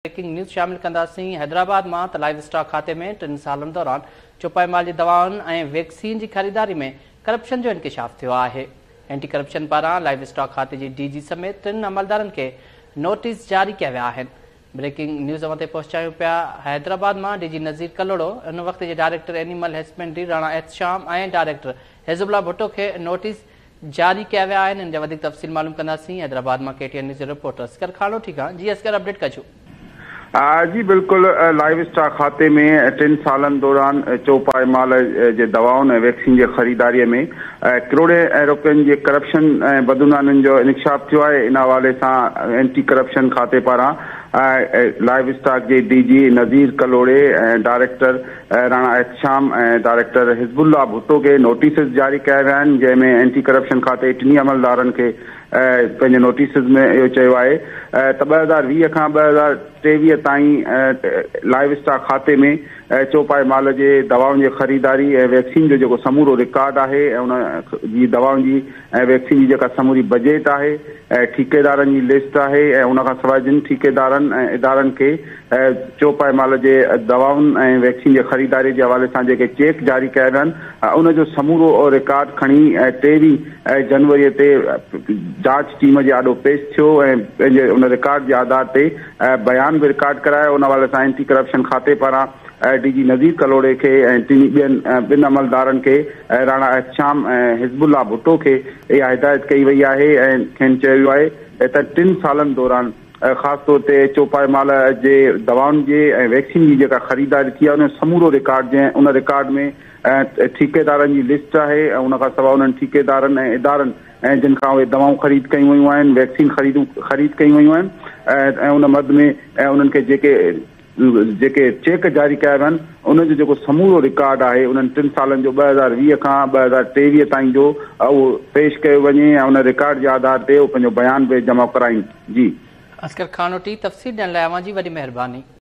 Breaking news شامل ڪنداسين حيدرآباد مان ته لائيو اسٽاڪ کاتي ۾ ٽن سالن دوران چوپائي مال جي دوائن ۽ ويڪسين جي خريداري ۾ ڪرپشن جو انڪشاف ٿيو آهي. اينٽي ڪرپشن پاران لائيو اسٽاڪ کاتي جي ڊي جي سميت ٽن عملدارن کي نوٽيس جاري ڪيا ويا آهن. بريڪنگ نيوز اوهان تائين پهچايون پيا حيدرآباد مان ڊي جي نذير ڪلهوڙو ان وقت جي director animal husbandry Rana Ehtesham ۽ director Hizbullah Bhutto کي نوٽيس جاري ڪيا ويا آهن ان جا وڌيڪ تفصيل معلوم ڪنداسين حيدرآباد مان ڪي ٽي اين نيوز جي رپورٽر اصغر خانوٺي کان جي اصغر اپڊيٽ ڪجو. جي بلڪل لائيو اسٽاڪ کاتي ۾ ٽن سالن دوران چوپائي مال جي دوائن ۽ ويڪسين جي خريداري ۾ ڪروڙين روپين جي ڪرپشن ۽ بدعنوانين جو انڪشاف ٿيو آهي ان حوالي سان اينٽي ڪرپشن کاتي پاران لائيو اسٽاڪ جي ڊي جي نذير ڪلهوڙي ۽ director Rana Ehtesham ۽ director Hizbullah Bhutto کي نوٽيسز جاري ڪيا ويا آهن، جنهن ۾ اينٽي ڪرپشن کاتي ٽنهي عملدارن کي پنهنجي نوٽيسز ۾ اهو چيو آهي ته 2020 کان 2023 تائين لائيو اسٽاڪ کاتي ۾ چوپائي مال جي دوائن جي خريداري ۽ ويڪسين جو جيڪو سمورو رڪارڊ آهي ۽ ان جي دوائن جي ۽ ويڪسين جي جيڪا سموري بجيٽ آهي ۽ ٺيڪيدارن جي لسٽ آهي ۽ ان کان سواء جن ٺيڪيدارن ۽ ادارن کي چوپائي مال جي دوائن ۽ ويڪسين جي خريداري جي حوالي سان جيڪي چيڪ جاري ڪيا ويا آهن ان جو سمورو رڪارڊ کڻي 23 جنوري تي جاچ ٽيم جي آڏو پيش ٿيو ۽ پنهنجي ان رڪارڊ جي آڌار تي بيان به رڪارڊ ڪرايو ان حوالي سان اينٽي ڪرپشن کاتي پاران ڊي جي نذير ڪلهوڙي کي ۽ ٽنهي ٻين ٻن عملدارن کي راڻا احتشام ۽ حزب الله ڀٽو کي اها هدايت ڪئي وئي آهي ۽ کين چيو ويو آهي ته ٽن سالن دوران خاص طور تي چوپائي مال جي دوائن جي ۽ ويڪسين جي جيڪا خريداري ٿي آهي ان جو سمورو رڪارڊ جنهن ان رڪارڊ ۾ ٺيڪيدارن جي لسٽ آهي ۽ ان کان سواء انهن ٺيڪيدارن ۽ ادارن ۽ جن کان اهي دوائون خريد ڪيون ويون آهن ويڪسين خريدون خريد ڪيون ويون آهن ۽ ان مد ۾ ۽ انهن کي جيڪي جيڪي چيڪ جاري ڪيا ويا آهن ان جو جيڪو سمورو رڪارڊ آهي انهن ٽن سالن جو 2020 کان 2023 تائين جو اهو پيش ڪيو وڃي ۽ ان رڪارڊ جي آڌار تي اهو پنهنجو بيان به جمع ڪرائين جي. اصغر خانوٽي تفصيل ڏيڻ لاء اوهان جي وڏي مهرباني.